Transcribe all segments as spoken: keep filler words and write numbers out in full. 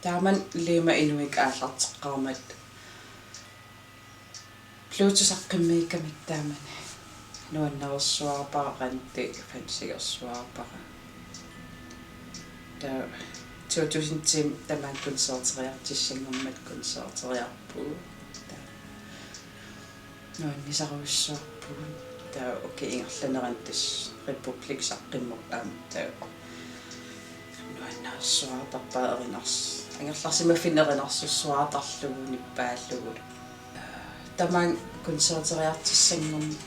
Taamani Lima Inuit aallarteqqaarmat Bluetooth-eqqimmiikkamik taamani nuannerussuarpara, Randi fansigersuarpara. Taava to tusind ti tamaani koncerteriartussanngormat koncerteriarpugut. Taava nuannisarujussuarpugut. Taava okay, ingerlanerani tassa Republic saqqummerpoq aamma, taava nuannerussuartarpara erinars-, angerlarsimaffinni erinarsussuartarlugu nippaallugulu. Tamaani koncerteriartussanngormat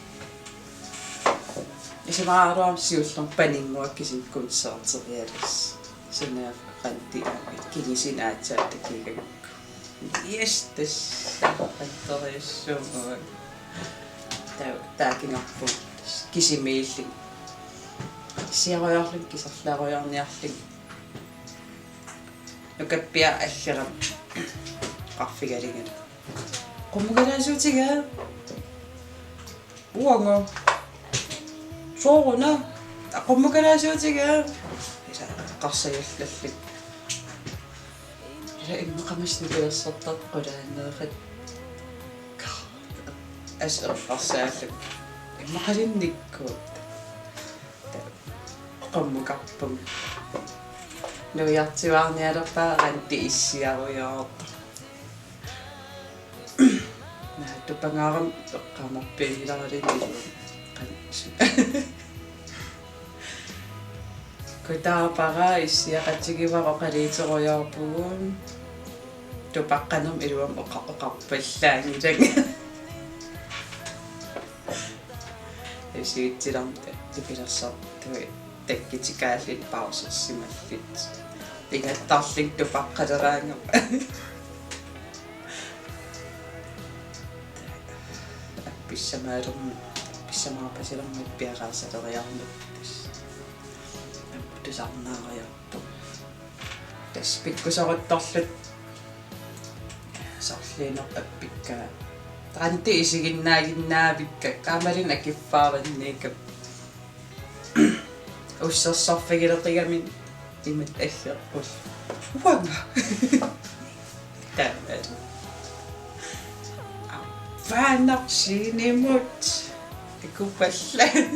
isumaqaraluarama siullermik paninnguakka kisianni koncerterialassaaq. Sunaaffa Randi aamma kingusinaatsaat takigakkit. Yes, tassa qanteriassuugut. Taava taakkununnga kisimiillunga. Issiarujoorlunga, kiserlaarujoorniarlunga. Nukappiaraq aggerama oqarfigalugulu: Qummukalaasuutigaa? Uanga. Sooruna? Qummukalaasuutigaa? Ila eqqarsajallallunga. Ila immaqa massakkut nipilersortartoq qulaanneeqat. Assut eqqarsaallunga: Immaqalinnikkut? Qummukarpunga. Nuiartuaarnialerpara Randi issiarujoortoq. Naa, tupangaarami eqqaamarpianngilaraluni iluamik. Qansu. Kutaarpara, issiaqatigivara, oqaluuterujoorpugut. Tupaqqanermik iluamik oqa-, oqarpallaanngilanga. Isigitsilarmi nipilersortui takkutikaalluni pausersimallutik. Ingattarlunga tupaqqaleraangama. Appissamaalermat, appissamaarpasilermat piareersaleriarmat tassa aamma tusarnaariarpugut. Tassa pikkusoruttorluta sorliineq appikkaa. Randi isiginnaaginnaavikka, kaammalin akiffaarinniikka. Ussersorfigileqigami imatut aggeqqullugu: Uanga. Taamaat. Avaannarsiinimut ikupallaan.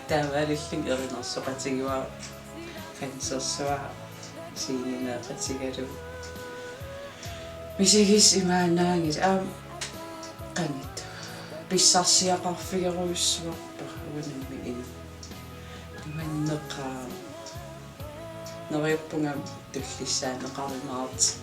Taamaalillunga erinarsoqatigivara, qansersuaq sceneqatigalugu. Misigissaq imaannaanngilaq, aamma qanoq pissarsiaqarfigerujussuarpara uanga nammineq. Imanneqaaq. Neriuppunga tullissaanneqarumaartoq.